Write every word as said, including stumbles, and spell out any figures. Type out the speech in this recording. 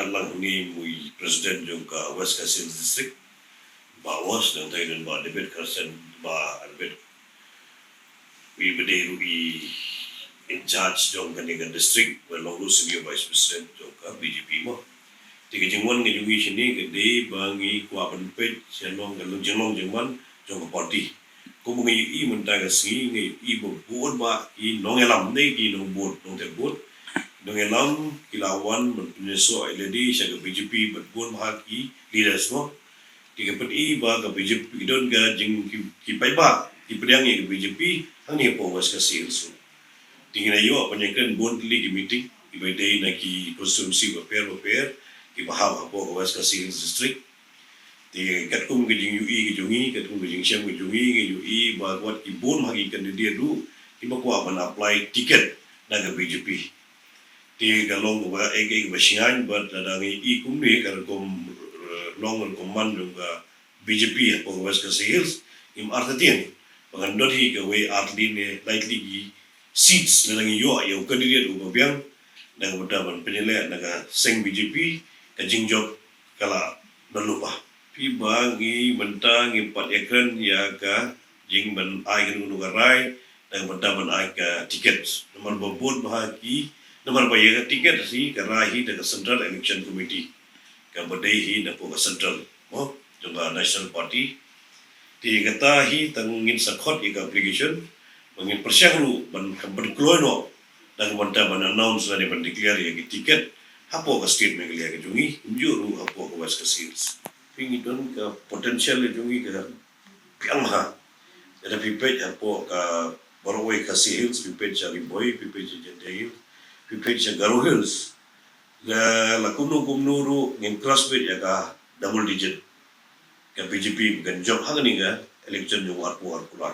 Ka lang ngi mui president jong ka West Khasi Hills District, Bah West, nangta i don Bah David Carson, Bah Albert, i ba dei ruh i in charge jong kane ka district, ba long ruh senior vice president jong ka B J P mo. Te ka jingwan ka jong ngi shane ka dei ba ngi kwah ban peit sha long ka long jinglong jingman jong ka party. Kum ba ngi ïohi mynta ka sngi ngi ïohi ba bun bah ki nongïalam, ne ki nongbud, nongtip bud, nongïalam ki la wan ban pynïasoh ïa lade sha ka B J P bad bun bah ki leaders mo. Te ka pyni ba ka B J P ki don ka jing ki, ki paidbah ki pdiang ïa ka B J P hangne hapoh West Khasi Hills. Te ngi la ïoh ban ïakren bun tylli ki meeting kiba dei na ki constituency bapher bapher kiba hap hapoh ka West Khasi Hills District. Te katkum ka jingïohi ka jong ngi, katkum ka jingshem ka jong ngi, ngi ïohi ba wat ki bun bah ki candidate ruh kiba kwah ban apply ticket na ka B J P. Te ka long kaba ek ek kaba shngaiñ bad lada ngi ïohi kumne ka rukom, eh, long rukom man jong ka B J P hapoh ka West Khasi Hills, ngim artatien ba kan don hi kawei artylli ne laitylli ki seats lada ngi ïoh ïa u candidate uba biang. Na ka bynta ban pynïaleh na ka seng B J P, ka jingjop ka la don lypa. Phi ba ngi mynta ngi pat ïakren ïa ka jingban ai kano kano ka rai na ka bynta ban ai ka ticket. Namar ba bun bah ki, namar ba ïa ka ticket hi ka rai hi da ka Central Election Committee, kaba dei hi napoh ka Central mo jong ka National Party. Te kata hi tang ngin sa khot ïa ka application, ba ngin pyrshang ruh ban, ban kloi noh na ka bynta ban announce lane ban declare ïa ka ticket hapoh ka state Meghalaya ka jong ngi, kumjuh ruh hapoh ka West Khasi Hills. Phi ngi don ka potential ka jong ngi ka biang ha. Lada phi peit hapoh ka baroh kawei Khasi Hills, phi peit sha Ri Bhoi, phi peit sha Jaintia Hills, phi peit sha Garo Hills, la, la kumno kumno ruh ngin cross beit ïa ka double digit. Ka B J P kan jop ha kane ka election jong u arphew arphew lai.